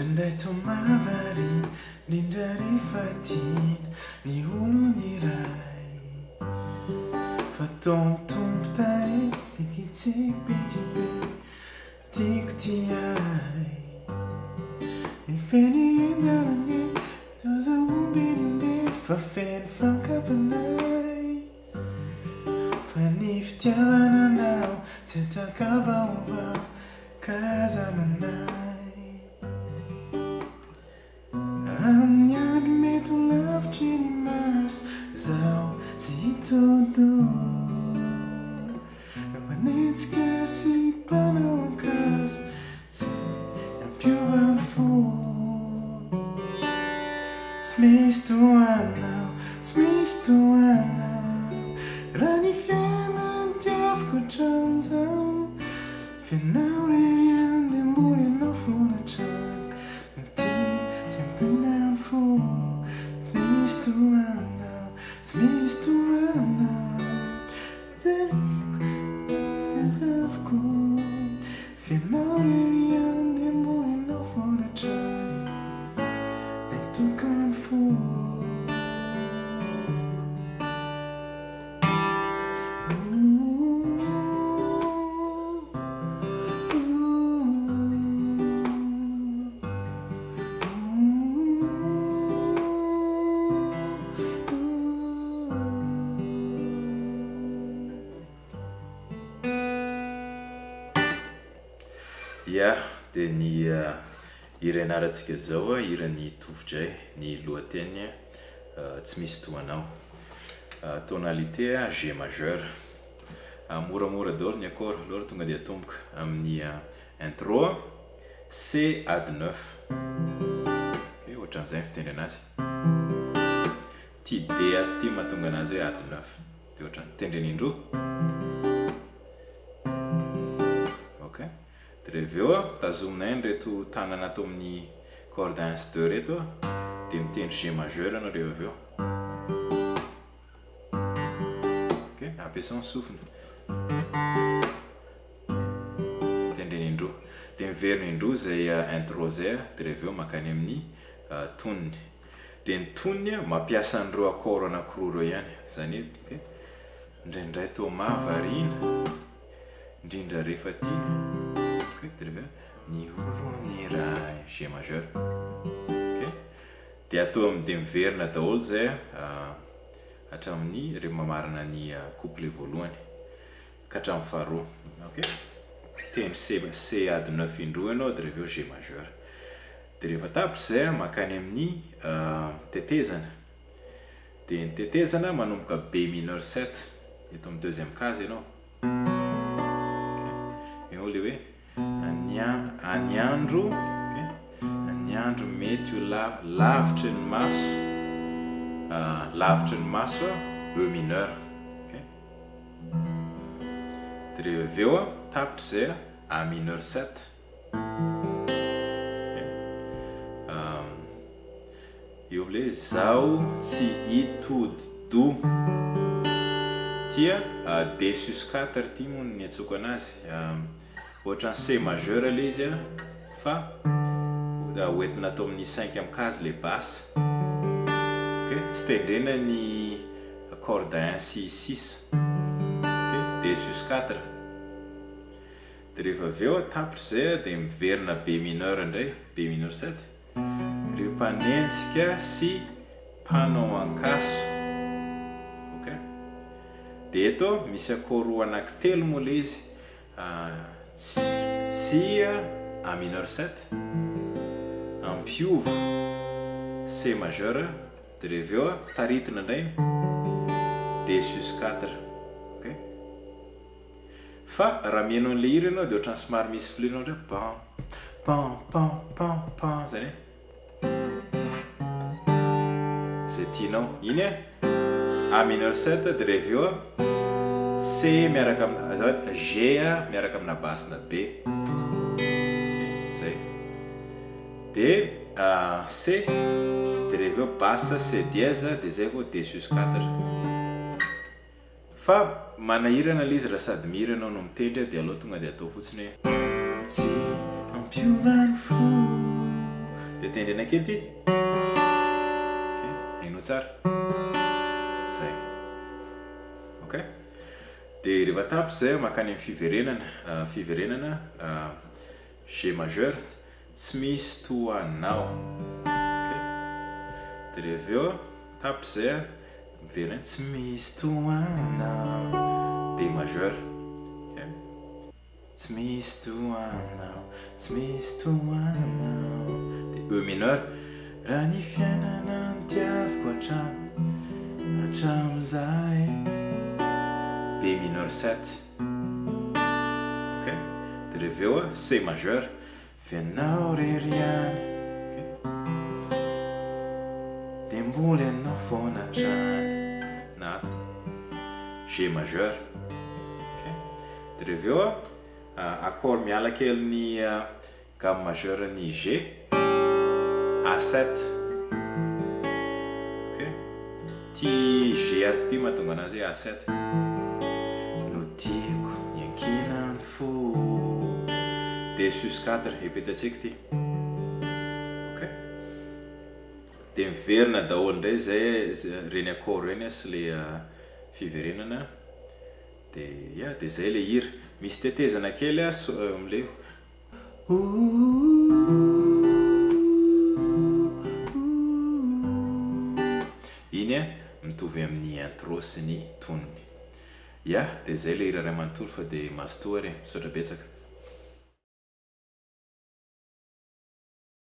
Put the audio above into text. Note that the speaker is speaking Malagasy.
Indraindray toa mahavariana, indrindra rehefa tiana ny olon'iray. Fa toa mitombo tanety tsikitsiky be dia be, tiako tia ahy. Efa eny an-dalana eny, aza omby eny andeha fa feno fankam-panahy. Fa ny fitiavana anao tsy atakalo vaovao ka aza manahy. Amin'ny andro mety ho lavitry ny maso zaho tsy hitodi-doha. Manenjika sy mpanao ankaso tsy hampiova ny fo. Tsy misy toa anao, tsy misy toa anao. Raha ny fiainana tiaviko hatramin'izao. F'ianao irery ihany dia mbola ianao foana hatrany no tiako tsy ampiana ny fo. Tsy misy toa anao, tsy misy toa anao. Teniko, ianaviko. F'ianao irery ihany dia mbola ianao foana hatrany ilay tokan'ny fo. Ya, dia ny hira ianarantsika izao, hiran'i Tovo Jay, ny lohateniny Tsy misy toa anao. Tonalité G majeur. Moramora daholo ny accord, aleo ary tonga dia atomboka amin'ny intro C add neuf. Ok, ohatran'izay ny fitendry anazy. Ity D ato ity mahatonga anazy hoe add neuf. Dia ohatran'ny tendrena indroa. Ok. Dia rehefa avy eo tazomina ihany ireto tanana ato amin'ny corde un sy deux ireto dia mitendry G majeur ianao rehefa avy eo. Ok, ampiasao ny sofina. Tendrena indroa. Dia miverina indroa izay intro izay dia rehefa avy eo mankany amin'ny tonony. Dia ny tonony mampiasa an'ireo accord anankiroa ireo ihany. Izany hoe, ok, indraindray toa mahavariana. Indrindra rehefa tiana. Ok, dia rehefa ny olon'iray G majeur. Ok, dia atao amin'ny dia miverina daholo izay hatramin'ny rehefa mamarana ny couplet voalohany ka hatramin'ny faharoa. Ok, tendry C C add neuf indroa ianao dia rehefa eo G majeur. Dia rehefa tapitra izay mankany amin'ny tetezana. Dia ny tetezana manomboka B mineur sept eto amin'ny deuxième case ianao. Eo ilay hoe ny any andro, ny andro mety ho lavitry ny maso, lavitry ny maso E mineur. Dia rehefa avy eo tapitra izay A mineur sept. Eo amle zaho tsy hitodi-doha. Tia D sus 4 ity moa no niantsoako anazy. Ohatran'ny C majeur le izy fa hoentina atao amin'ny cinquième case le basse. Ok, tsy tendrena ny corde 1 sy 6. Ok, D sus 4. Dia rehefa avy eo tapitra izay dia miverina B mineur indray, B mineur 7. Ireo mpanenjika sy mpanao ankaso. Ok. Dia eto misy accord anankitelo moa ilay izy. Tsy, tsy A mineur 7, ampiova C majeur, dia rehefa avy eo taritina indray ny D sus 4. Ok. Fa raha mihaino an'ilay hira ianao dia ohatran'ny somary misy flûte ohatra hoe pam pam pam pam pam izany hoe izay tianao. Iny a A mineur 7 dia rehefa avy eo C miaraka amina azafady G miaraka amina basse na B. Ok, zay. Dia C dia rehefa avy eo basse C dièse dia zay vao D sus 4. Fa manahirana ilay izy raha sady mihira ianao no mitendry dia aleo tonga dia atao fotsiny hoe. Tsy hampiova ny fo. Dia tendrena kely ity. Ok, henoy tsara. Zay. Ok. Dia rehefa tapitra izay, mankany amin'ny fiverenana. Fiverenana G majeur, tsy misy toa anao. Ok. Dia rehefa avy eo, tapitra izay, miverina eny, tsy misy toa anao. D majeur. Ok. Tsy misy toa anao, tsy misy toa anao. Dia E mineur. Raha ny fiainana no tiaviko hatramy, hatramin'izay. B mineur 7. Ok. Dia rehefa avy eo C majeur. F'ianao irery ihany. Ok. Dia mbola ianao foana hatrany. Na ato. G majeur. Ok. Dia rehefa avy eo accord miala kely ny gamme majeure ny G. A7. Ok. Ty G ato ty mahatonga anazy hoe A7. No tiako iankinan'ny fo. D sus 4 efa hitantsika ity. Ok. Dia miverina daholo indray izay ireny accord ireny sy le fiverenana. Dia ya, dia izay ilay hira. Misy tetezana kely amin'ilay Iny a, mitovy amin'ny intro sy ny tonony. Ya, dia izay ilay hira iray manontolo fa dia mazotoa ary e. Misaotra betsaka.